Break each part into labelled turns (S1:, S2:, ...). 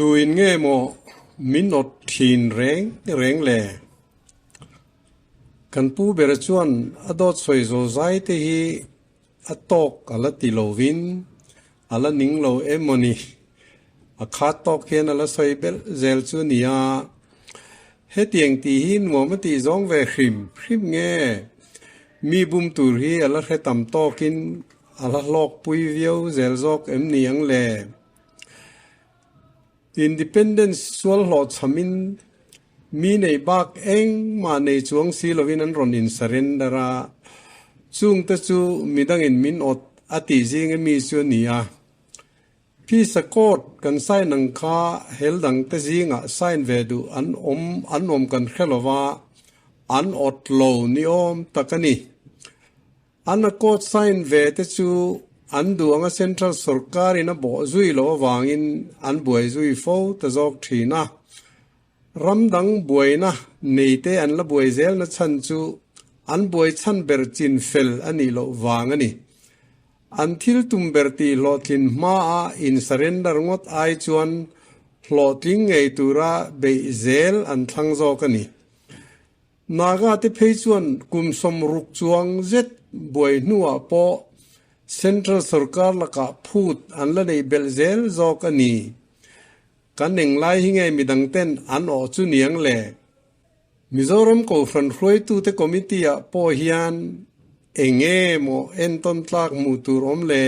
S1: Tuin nge maw min awt thin reng reng le? Kan pu ber chuan a dawt sawi zo zai te hi a tawk a la ti lovin a la ning lo em maw ni? A khat tawk hian a la sawi belh zel chu a nia. Hetiang tih hi nuam a tih zawng ve hrim hrim nge? Mi bum tur hi a la hre tam tawkin a la hlawkpui viau zel zawk em ni ang le? Independence sual hlawhchhamin mi nei bak engmah nei chuang si lovin an rawn in surrender a, chungte chu midangin min awt a tih zing emi chu a ni a. Phisa court kan sign ang kha hel dangte zingah sign ve duh an awm an awm kan hre lova, an awt lo ni awm tak a ni. An a court sign ve te chu an duh anga central sorkar in a bawh zui loh avangin an buai zui fo ta zawk thin a. Ram dang buaina nei te an la buai zelna chhan chu an buai chhan ber chin fel a nih loh vang a ni. An thil tum ber tih hlawhtlin hmaa in surrender ngawt ai chuan hlawhtling ngei tura beih zel an thlang zawk a ni. Naga te phei chuan kum 60 chuang zet buai hnuah pawh Central sorkar lakah phut an la neih belh zel zawk a ni. Kan englai hi nge midang ten an awh chu niang le? Mizoram Kohhran hruaitute committee ah pawh hian eng nge maw entawn tlak hmuh tur awm le?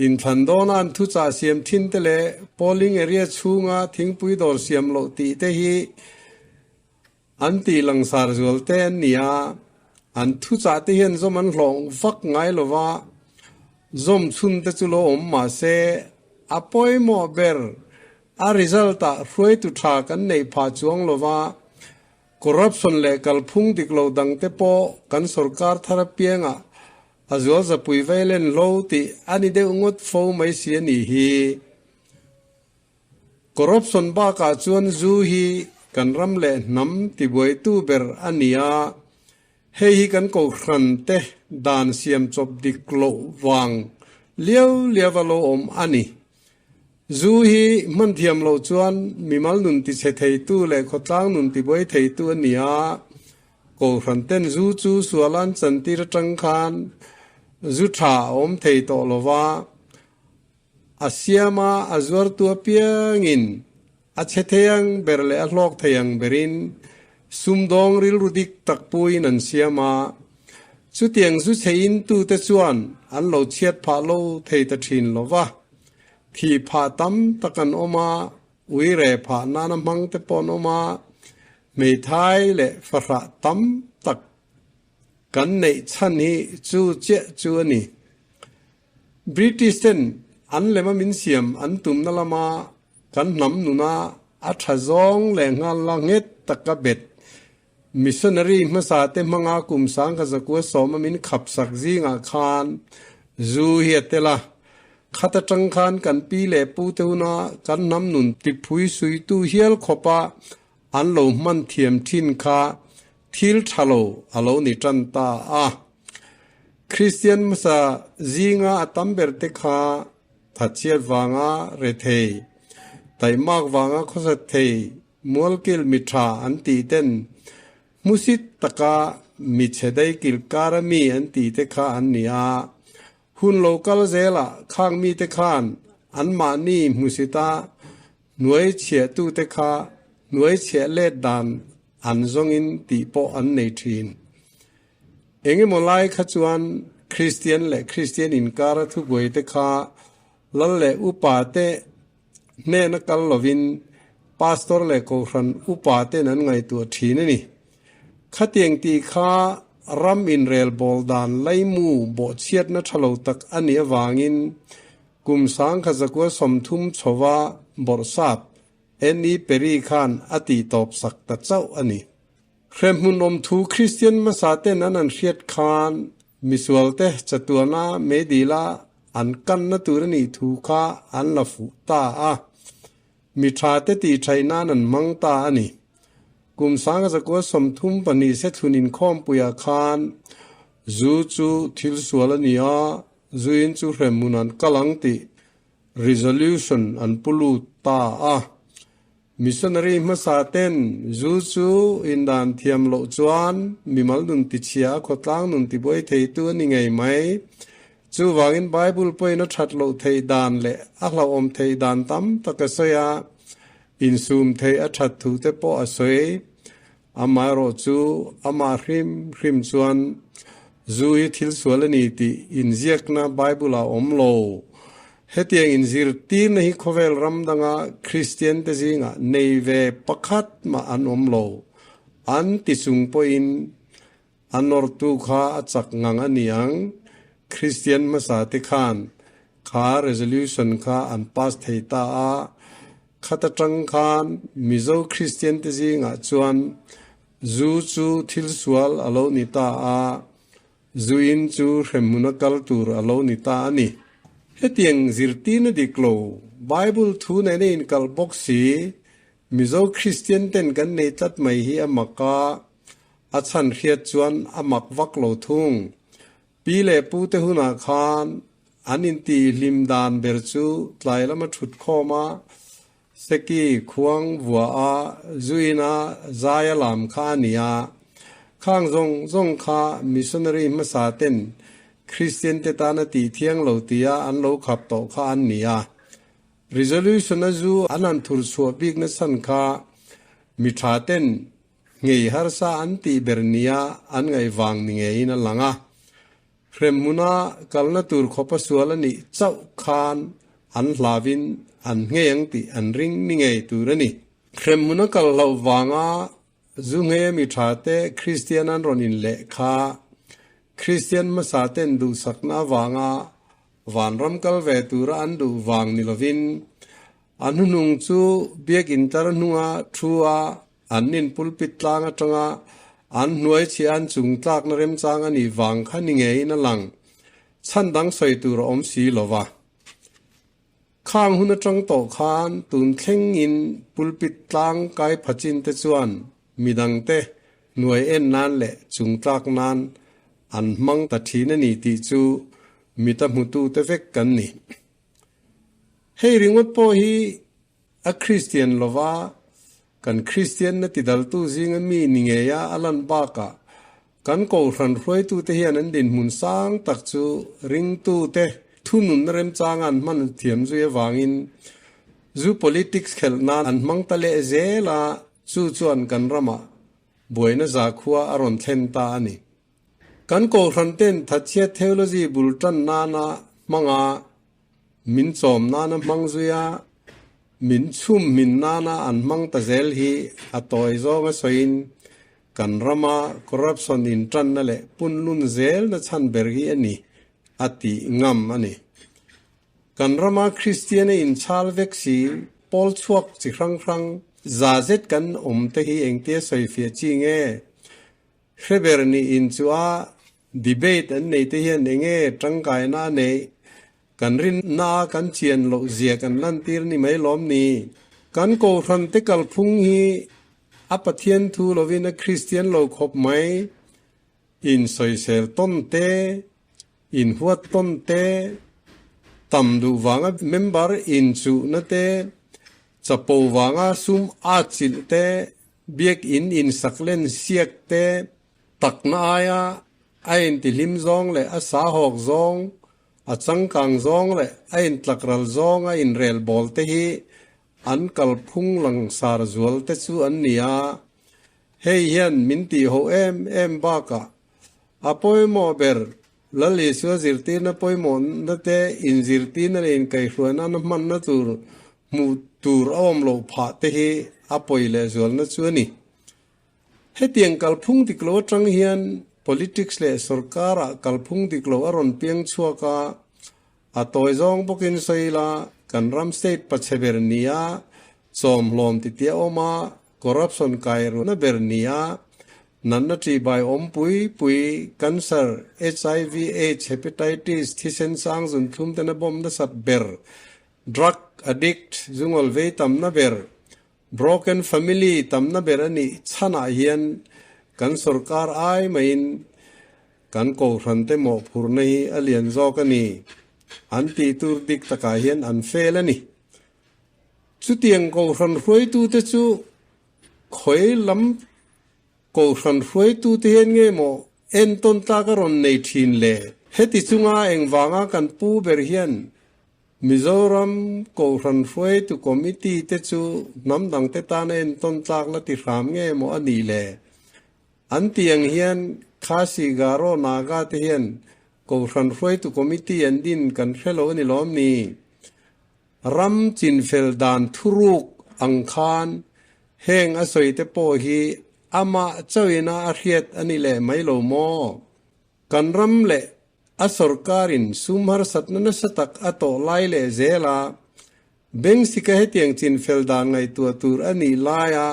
S1: Inthlan dawna an thuchah siam thin te leh polling area chhunga thingpui dawr siam loh tih te hi an tih langsar zual te an ni a, an thuchah te hian zawm an hlawh vak ngai lo va, zawm chhun te chu lo awm mah se a pawimawh ber. A result ah hruaitu tha kan neih phah chuang lo va, corruption leh kalphung dik lo dang te pawh kan sorkar thar apiangah a zual zapui vei len hlo tih a ni deuh ngawt fo mai si a nih hi. Corruption bakah chuan zu hi kan ram leh hnam tibuaitu ber a ni a, hei hi kan kohhran te dan siam chawp dik loh vang liau liau a lo awm a ni. Zu hi hman thiam loh chuan mimal nun tichhe theitu leh khawtlang nun tibuai theitu a ni a, Kohhran ten zu chu sual an chantir atang khan zu tha a awm thei tawh lo va, a siama a zuartu apiangin a chhe thei ang ber leh a hlawk thei ang berin sumdawng rilru dik tak puiin an siam a, chutiang zu chhe intute chuan an lo chhiat phah lo thei ta thin lo va. Thih phah tam tak an awm a, ui reh phah nana hmang te pawh an awm a, hmeithai leh fahrah tam tak kan neih chhan hi chu chiah chu a ni. British ten an lema min siam an tumna lama kan hnam nuna a tha zawng leh nghal la nghet taka bet Missionary hmasa te hmanga kum 1910 a min khap sak zingah khan zu hi a tel a. Khat atang khan kan pi leh pu te huna kan hnam nun tiphui suitu hial khawpa an lo hman thiam thin kha thil tha lo a lo ni tan ta a. Kristian hmasa zinga a tam ber te kha thatchhiat vanga rethei, taihmak vanga khawsat thei, Mualkil mi tha an tih ten hmusit taka mi chhe dei kil kara mi an tih te kha an ni a. Hun lo kal zelah khang mite khan anmahni hmusita hnuai chhiahtute kha hnuai chhiah let dan an zawngin tih pawh an nei thin. Engemaw lai kha chuan Kristian leh Kristian inkara thubuai te kha lal leh upa te hnena kal lovin Pastor leh Kohhran upa ten an ngaihtuah thin a ni. Khatiang tih kha ram inrel bawl dan laimu bawhchhiatna tha lo tak a nih avangin kum 1930 chhova bawrhsap NE Perry khan a tihtawp sak ta chauh a ni. Hremhmun awm thu Kristian hmasa ten an an hriat khan misualte chatuana meidila an kanna tur a nih thu kha an la fuh ta a, mi tha te tih thaih nan an hmang ta a ni. Kum 1932 Sethlun inkhawmpuiah khan zu chu thil sual a ni a, zuin chu hremhmun an kal ang tih. resolution an pu lut ta a. Missionary hmasa ten zu chu indan thiam loh chuan mimal nun tichhia a khawtlang nun tibuai theitu a ni ngei mai. Chuvangin Bible pawhin a that loh theih dan leh a hlauhawm theih dan tam tak a sawi a, insum theih a that thu te pawh a sawi. Amaherawh chu amah hrim hrim chuan zu hi thil sual a ni tih inziakna Bible ah awm lo. Hetiang inzirtirna hi khawvel ram danga Kristian te zingah nei ve pakhat mah an awm lo. An ti chung pawhin a nawrtu kha a chak ngang a ni ang. Kristian hmasa te khan kha resolution kha an pass thei ta a. Khat atang khan Mizo Kristian te zingah chuan zu chu thil sual a lo ni ta a, zu in chu hremhmuna kal tur a lo ni ta a ni. Hetiang zirtirna dik lo, Bible thu nena inkalh bawk si, Mizo Kristian ten kan nei tlat mai hi a mak a, a chhan hriat chuan a mak vak lo thung. Pi leh pu te hunah khan an intihhlim dan ber chu tlai lama thut khawm a, seki khuang vua a, zuin a, zai a lam kha a ni a. Khang zawng zawng kha missionary hmasa ten Kristian te tana tih thiang lo tia an lo khap tawh kha an ni a. Resolution a zu an han thur chhuah bikna chhan kha mi tha ten Ngei harsa an tih ber nia an ngaih vang ni ngeiin a lang a. Hremhmuna kalna tur khawpa sual a nih chauh khan an hlavin an nghei ang tih an ring ni ngei tur a ni. Hremhmuna kal hlauh vanga zu ngheia mi tha te Kristian an rawn inleh kha Kristian hmasa ten duhsakna avanga vanram kal ve tura an duh vang ni lovin a hnuhnung chu biakinn tlar hnunga thu a An nin pulpit tlang atanga an hnuai chhia an chung tlakna remchang a nih vang kha ni ngeiin a lang. Chhan dang sawi tur a awm si lo va. Khang hun atang tawh khan tun thlengin pulpit tlang kai phachin te chuan midangte hnuai en nan leh chung tlak nan an hmang ta thin a ni tih chu mita hmutute vek kan ni. Hei ringawt pawh hi A Kristian lova, kan Kristianna tidaltu zinga mi ni ngeia a lan bakah kan Kohhran hruaitute hian an dinhmun sang tak chu ringtute thununna remchanga an hman thiam zui avangin zu politics khelh nan an hmang ta leh zel a, chu chuan kan ramah buaina zakhua a rawn thlen ta a ni. Kan Kohhran ten thatchhiat theology bul tan nana hmanga Min chawm nana hmang zui a, min chhum hmin nana an hmang ta zel hi a tawi zawnga sawiin kan rama corruption intanna leh punlun zelna chhan ber hi a ni, a tih ngam a ni. Kan rama Kristian a inchhal vek si, pawl chhuak chi hrang hrang za zet kan awm te hi engtia sawifiah chi nge? Hreber nih in chu a Debate an nei te hian enge tangkaina a neih? Kan rinna a kan chian loh zia kan lantir ni mai lawm ni? Kan Kohhran te kalphung hi a Pathian thu lovin a Kristian lo khawp mai. In sawisel tawn te, in huat tawn te, tam duh vanga member inchuhna te, chapo vanga sum at chilh te, biakinn insak len siak te, Takna aia a intihlim zawng leh a sahawk zawng, a changkang zawng leh a intlakral zawng a inrel bawl te hi an kalphung langsar zual te chu an ni a. Hei hian min tihho em em bakah a pawimawh ber Lal Isua zirtirna pawimawhna te inzirtirna leh inkaihhruaina na hmanna tur hmuh tur a awm loh phah te hi a pawi lehzualna chu a ni. Hetiang kalphung dik lo atang hian politics leh sorkarah kalphung dik lo a rawn piang chhuak a, a tawi zawng bawkin sawi ila kan ram state pachhe ber nia chawmhlawm titia awm a, corruption kai ruahna ber nia natna ṭihbai awm pui pui, cancer, HIV, aids, hepatitis, thisen sang zunthlum tena bawm nasat ber, drug addict, zungawl vei tamna ber, Broken family tamna ber a nih chhanah hian kan sorkar ai maiin kan kohhrante mawhphurhna hi a lian zawk a ni. An tih tur dik takah hian an fel a ni. Chutiang Kohhran hruaitute chu khawi lam Kohhran hruaitute hian nge maw entawn tlak a rawn nei thin le? Heti chunga engvanga kan pu ber hian Mizoram Kohhran hruaitu Committee te chu hnam dangte tana entawn tlak la ti hram nge maw a nih le? An tih ang hian Khasi Garo Naga te hian Kohhran hruaitu Committee an din kan hre lo a ni lawm ni? Ram chinfel dan thuruk ang khan heng a sawi te pawh hi amah chauhina a hriat a ni leh mai lo maw? Kan ram leh a sorkarin sum harsatna nasa tak a tawh lai leh zel a, Bengsika hetiang chinfel dan ngaihtuah tur a nih laia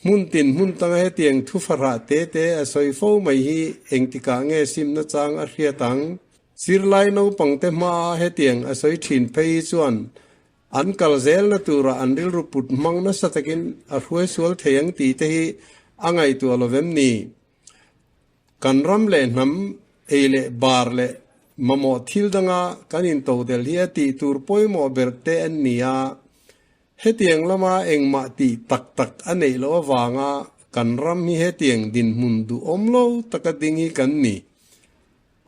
S1: hmun tin hmun tanga hetiang thufarah te te a sawi fo mai hi engtikah nge simna chang a hriat ang? Zirlai naupangte hmaa hetiang a sawi thin phei hi chuan an kal zelna turah an rilru put hmang nasa takin a hruai sual thei ang tih te hi a ngaihtuah lo vem ni? Kan ram leh hnam ei leh bar leh mamawh thil danga kan intodelh hi a tih tur pawimawh ber te an ni a, hetiang lama engmah tih tak tak a neih loh avanga kan ram hi hetiang dinhmun duhawm lo taka ding hi kan ni.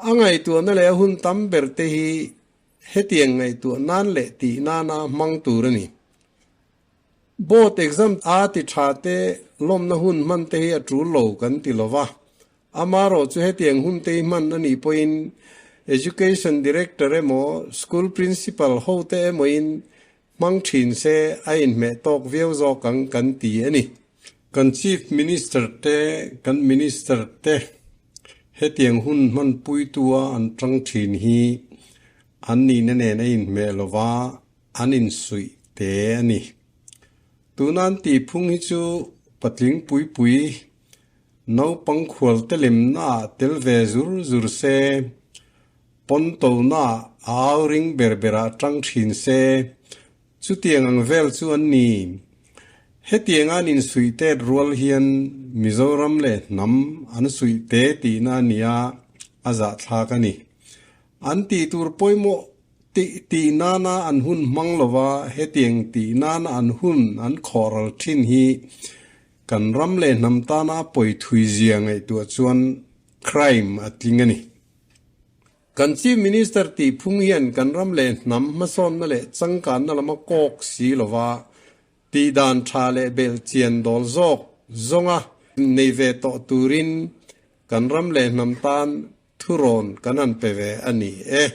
S1: A ngaihtuahna leh a hun tam ber te hi hetiang ngaihtuah nan leh tih nana hmang tur a ni. Board exam a ti tha te lawmna hun hman te hi a tul lo kan ti lo va, amarawh chu hetiang hun te hi hman a nih pawhin Education Director emaw School Principal ho te emawin hmang thin se a inhmeh tawk viau zawk ang kan ti a ni. Kan Chief Minister te, kan Minister te hetiang hun hmanpuitua an tang thin hi an nihna nen a inhmeh lo va, an insuih te a ni. Tuna an tihphung hi chu patling pui pui, naupang khual te lemnaah tel ve zur zur se, pawn tonaah a au ring ber berah tang thin se, chutiang ang vel chu an ni. Hetiang an insuih tet rual hian Mizoram leh hnam an suih te tihna a nia, a zahthlak a ni. An tihtur pawimawh Tih tih nana an hun hmang lova hetiang tih nana an hun an khawhral thin hi kan ram leh hnam tana a pawi thui zia ngaihtuah chuan crime a tling a ni. Kan Chief Minister tih phung hian kan ram leh hnam hmasawnna leh changkanna lama kawk si lova tih dan tha leh belh chian dawl zawk zawnga nei ve tawh turin kan ram leh hnam tan Thurawn kan han pe ve a ni e.